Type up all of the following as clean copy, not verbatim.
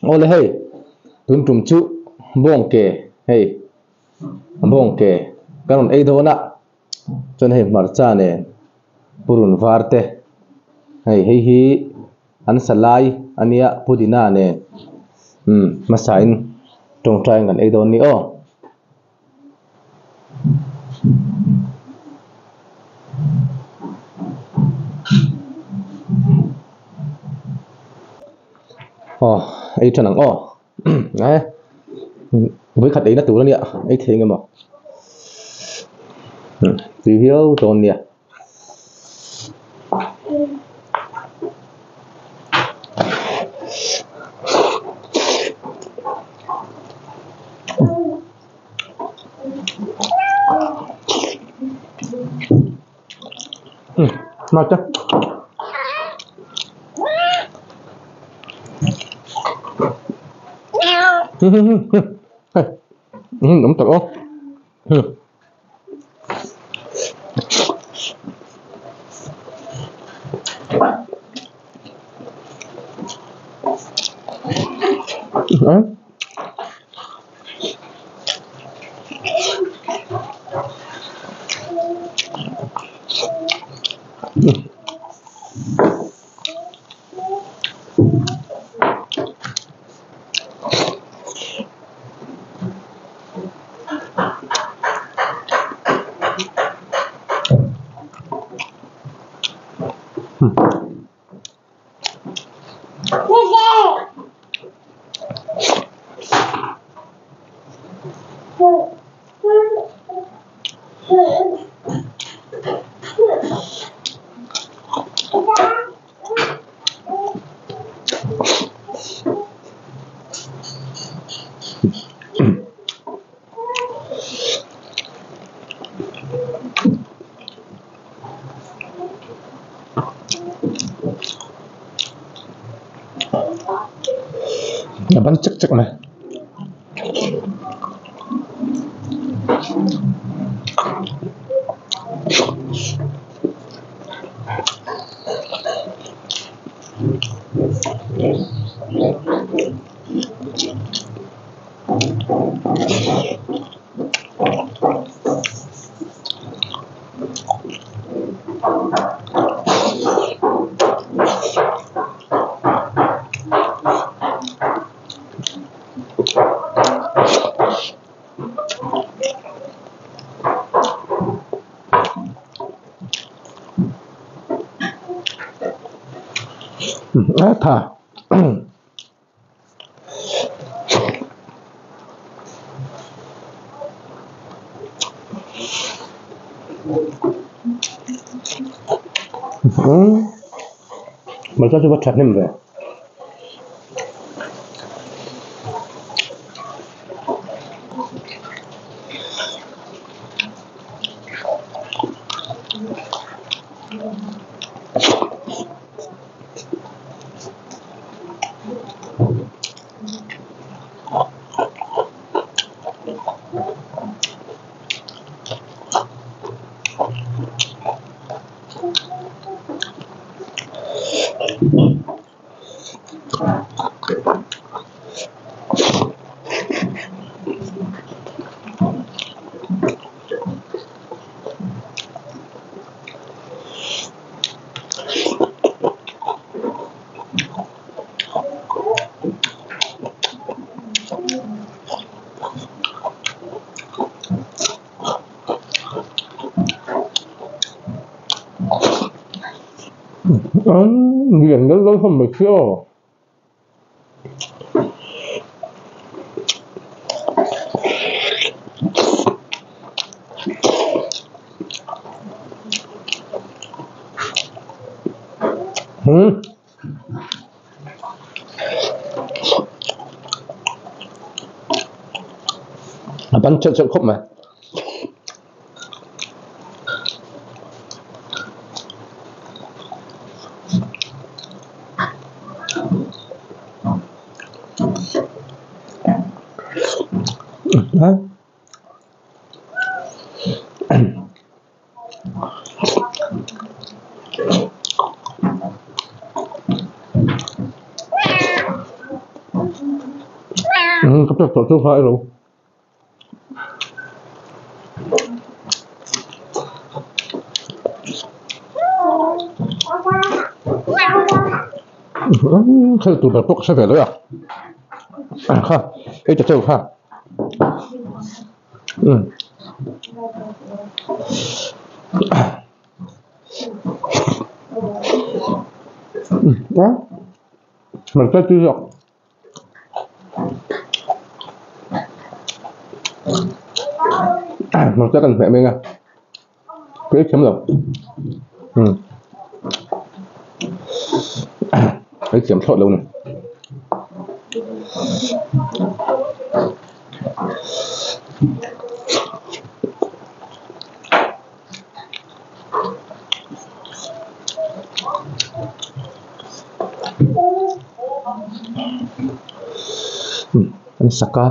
Awle hei tun tum chu bawng ke hei bawng ke kan rawn ei dawn a chuan hei hmarcha nen purun var te hei hei hi an sa lai a nia pudina nen umm hmasa in tawngtai in kan ei dawn a ni aw. Aw ei than ang aw e vawikhat eina tur ania ei thei eng emaw tui viau dawn nia. Hmarcha hei awm tak aw. A ban chek chek mai. A tha. Hmarcha chu va tha hnem ve. Lian deuh deuh hlawm mai khi aw. Hmm. A ban cheuh cheuh khawp mai. pek tawh chu kha ilo. Khel tur ber pawh ka hre ve lo a kha ei ta cheu kha um hmarcha tui zawk. Hmarcha kan hmeh meng a ka ei thiam lo um ka ei thiam thlawt lo a ni. An sak a.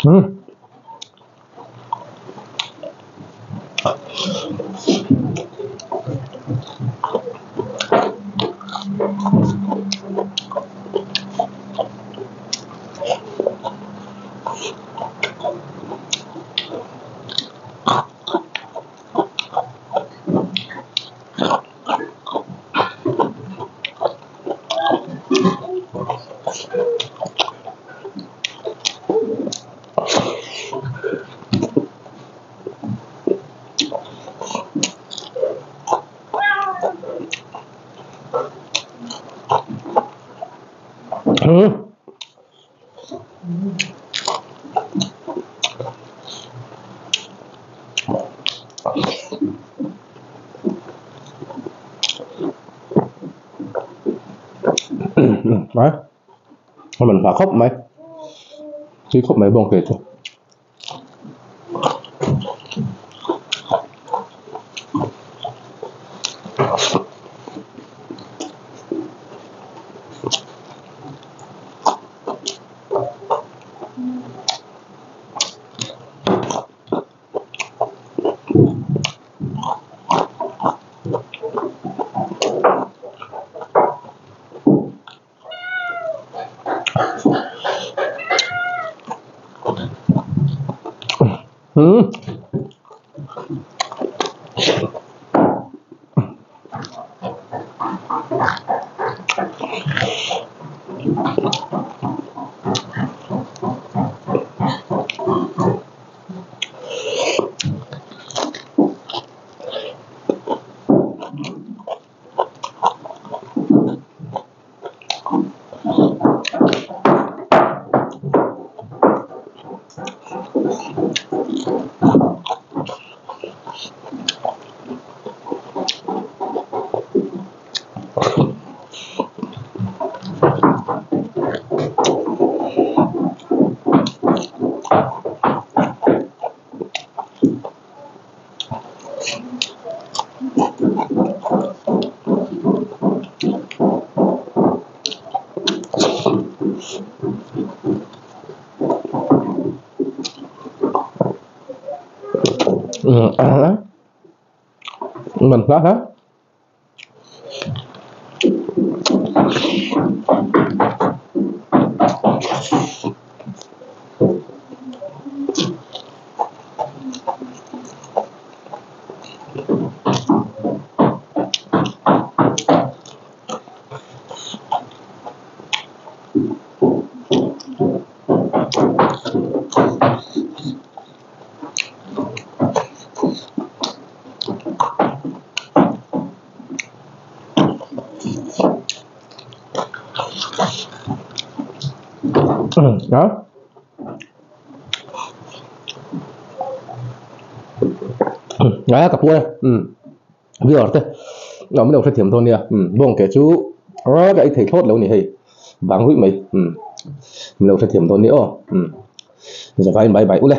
Hmm. Hmm. Mai. Mình phải khóc mày. Khi khóc mày bông kể cho. Hmm. Man hla hla. A a ka puar e viewer te a min lo hrethiam dawn nia bawng ke chu ka ei thei thlawt lo a ni hei bang ruih mai min lo hrethiam dawn nia aw zavai mai mai ule.